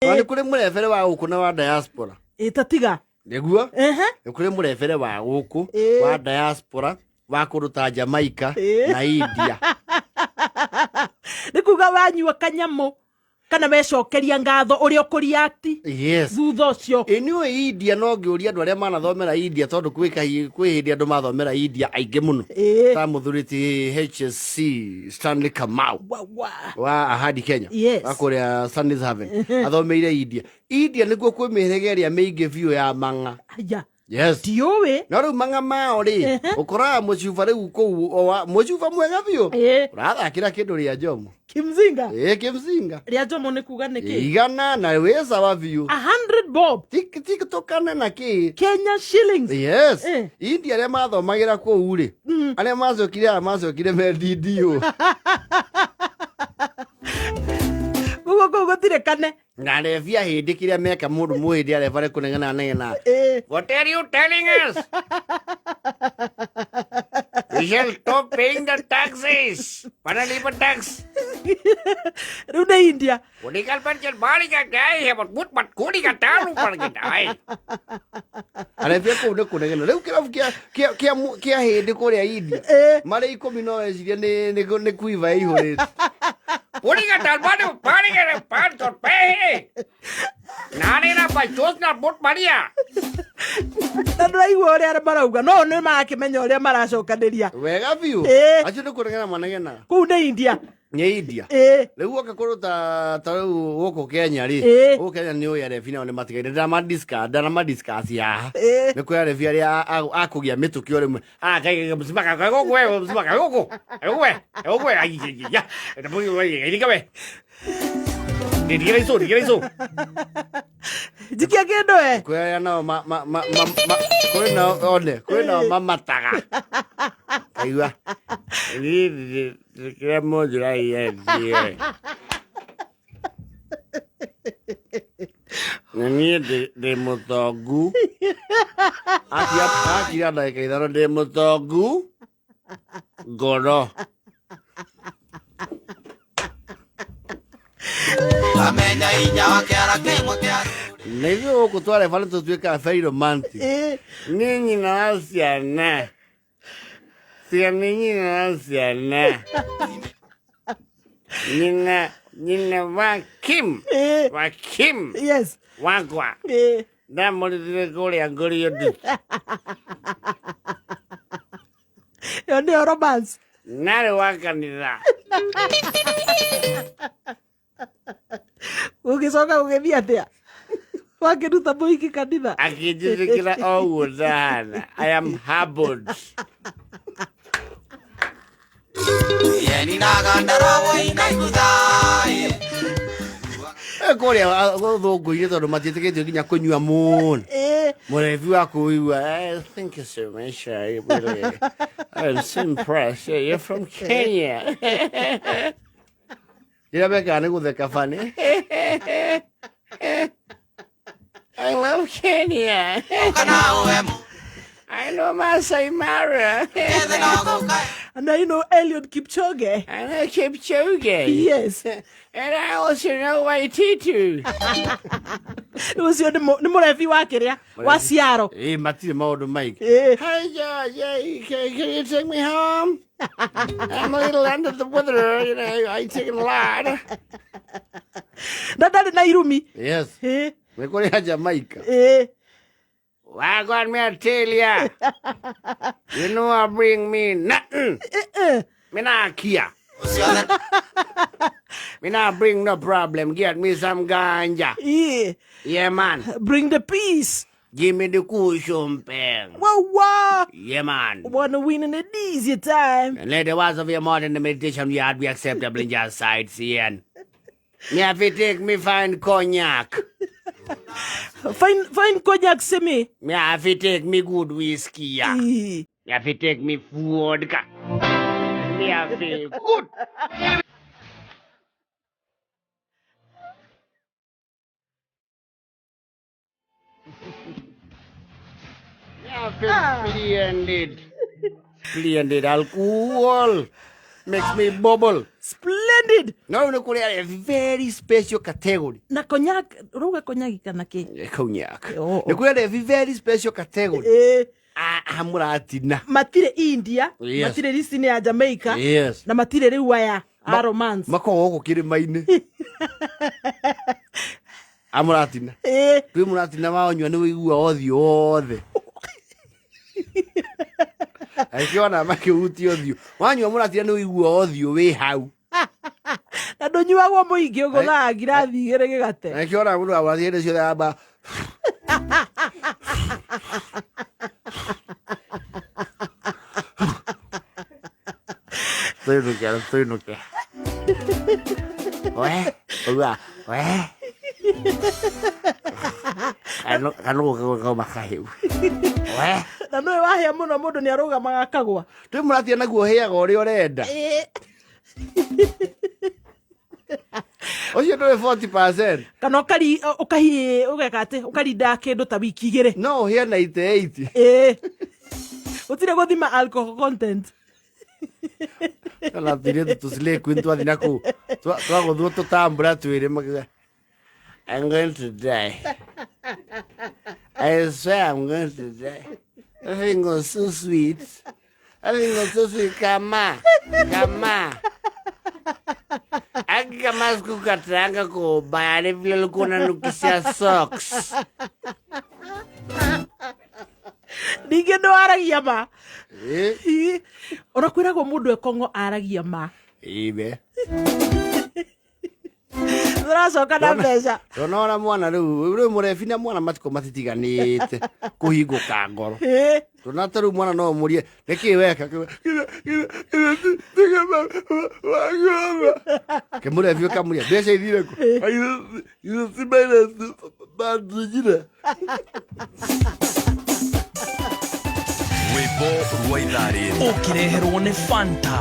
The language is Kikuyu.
Na nĩ kũrĩ mũrebere wa gũkũ na wa diaspora. Ĩ ta tiga. Nĩguo. Ehe. Nĩ kũrĩ mũrebere wa gũkũ, wa diaspora, wa kũndũ ta Jamaica na India. Nĩ kuga wanyua kanyamũ kana wecokeria ngatho ũrĩa ũkũriati thutha ũcio. Ĩ nĩ ũĩ India no ngĩũria andũ arĩa manathomera India tondũ kwĩ kwĩ hĩndĩ andũ mathomera India aingĩ mũno ta mũthuri ti HSC Stanley Kamau Wa, wa. wa Ahadi Kenya wa kũrĩa Stanley's Haven athomeire India. India nĩkuo kwĩ mĩhĩrĩga ĩrĩa mĩingĩ biũ ya mang'a. Aya. Yes. Ndiũĩ. No rĩu mang'a mao rĩ, ũkoraga mũcuba rĩu kũu mũcuba mwega biũ ũrathakĩra kĩndũ rĩa njomo. Kimzinga. Ĩ kimzinga. Rĩa njomo nĩ kuga nĩkĩ? Igana na wĩ sawa biũ. 100 bob. Ti tũkane na kĩ. Kenya shillings. Yes. India arĩa mathomagĩra kũu rĩ, arĩa macokire aya macokire me DDO. Koguo kũu gũtirĩ kane. Na rebia hĩndĩ kĩrĩa meka mũndũ mũhĩndĩ areba rĩ kũnegena anegena. What are you telling us? We shall stop paying the taxes. Wanalipa tax. Rĩu nĩ India. Arebia kũu nĩ kũnegena. Rĩu kĩrabu kĩa hĩndĩ kũrĩa India. Marĩ 10 no wecirie nĩ kuiva ĩihũrĩte. Na ndũraigua ũrĩa marauga no nĩ marakĩmenya ũrĩa maracokanĩria. Wega biũ. Acio nĩ kũnegena manegenaga. Kũu nĩ India. Nĩ India. Rĩu woka kũndũ ta rĩu gũkũ Kenya rĩ, gũkũ Kenya nĩ ũĩ arebi nao nĩ matigaire. Ndĩramadiscuss haha. Nĩ kwĩ arebi arĩa a kũgĩa mĩtũkĩ o rĩmwe. Ah, kai msibaka kai gũkũ we, msibaka gũkũ. Gũkũ we, gũkũ we. Ai, ai, ai, ya. Ndĩra we. Ndigira ico, ndigira ico. Njikia kĩndũ we. Kwĩ arĩa nao ma ma ma ma ma kwĩ nao one, kwĩ nao mamataga. Aigua. Niĩ kĩrĩa mũnjĩra iendie. Na niĩ ndĩ mũtongu. Akira ndagĩka 5 ndĩ mũtongu ngoro. Amenya inya wake arakĩmwe kĩa Na ithuĩ gũkũ twareba nĩ tũtuĩkaga very romantic. Nĩ nyina wa ciana. Tiga nĩ nyina wa ciana. Nyina nyina wa Kim. Wa Kim. Wakwa. Ndamũrutire kũrĩa ngũrio nduti. Ĩyo nĩyo romance. Narĩ wa kanitha. Ũgĩcoka ũgĩthiĩ atĩa? Wakĩruta mũhiki kanitha? Akĩnjĩtĩkĩra o ũguo ndahana. I am humbled. Kũrĩa gũthũngũ-inĩ tondũ matiĩtĩkĩtio nginya kũnyua mũno. Mũrebi wa kũigua, thank you so much. I really, I'm so impressed. You're from Kenya. Kĩrĩa mekaga nĩ gũtheka bani. I love Kenya. I know Masai Mara. And I know Eliud Kipchoge. I know Kipchoge. Yes. And I also know Waititu. Ũcio nĩ mũrebi wa kĩrĩa? Wa Ciaro. Matirĩ maũndũ maingĩ. Hi, George. Yeah, can you take me home? I'm a little under the weather, you know, I take a lot. Na ndarĩ na irumi. Yes. Nĩ kũrĩa Jamaica. Wagwan me I tell ya. You know I bring me nothing. Me not care. Me not bring no problem. Get me some ganja. Yeah, man. Bring the peace. Give me the cushion pen. Whoa, whoa. Yeah, man. Wanna win in an easy time. And let the words of your mouth and the meditation of your heart be acceptable in your sight, Ian. Me have to take me fine cognac. Fine cognac, see me. Me have to take me good whiskey, yeah. Me have to take me vodka. Me have to good. Yeah, splendid. Splendid alcohol makes me bubble. Splendid. No rĩu nĩ kũrĩ arebi very special category. Na konyak, ũrauga konyagi kana kĩ? Konyak. Oh, oh. Nĩ kũrĩ arebi very special category. A mũratina. Matirĩ India, Yes. matirĩ list-inĩ ya Jamaica, Yes. na matirĩ rĩu aya a romance. Makoragwo gũkũ kĩrĩma-inĩ. A mũratina. Kwĩ mũratina wanyua nĩ wĩigua ũthiũ wothe. Akĩona makĩhutia ũthiũ. Wanyua mũratina nĩ wĩigua ũthiũ wĩ hau. Na ndũnyuagwo mũingĩ ũgũthaga ngirathi igĩrĩ gĩgate. Akĩona mũndũ wa mũratina hĩndĩ ciothe amba Tuinuke, tuinuke. We, uga, we. Kanũgũ kauma kahiũ. We. Na nĩwe wahĩa mũno mũndũ nĩ arũgamaga akagwa. Twĩ mũratina naguo ũhĩaga ũrĩa ũrenda. Ũcio ndũrĩ 40%. Kana ũkari ũkahi ũgeka atĩ ũkarinda kĩndũ ta wiki igĩrĩ. No ũhĩe 98. Gũtirĩ gũthima alcohol content. Kana tũirĩtu tũcilĩ queen twathiĩ na kũu. Twagũthwo tũtambũra twĩrĩ makiuga, I'm going to die. I swear I'm going to die. That thing was so sweet. That thing was so sweet. Kama. Kama. Aki kama sikukatanga kwa ubaya ni vile ulikuwa unanukisia socks. Ningĩ ndwaragia ma. Ona kwĩragwo mũndũ ekongo aragia ma. Ibe. Tũracoka na mbeca. Ndona mwana rĩu rĩu mũrebi na mwana matikũ matitiganĩte kũhingũka ngoro. Ndona ta rĩu mwana no ũmũrie nĩkĩ weka kĩmũrebi ũkamũria mbeca ithire kũ Rwĩmbo rwa ithaa rĩrĩ ũkĩreherwo nĩ Fanta.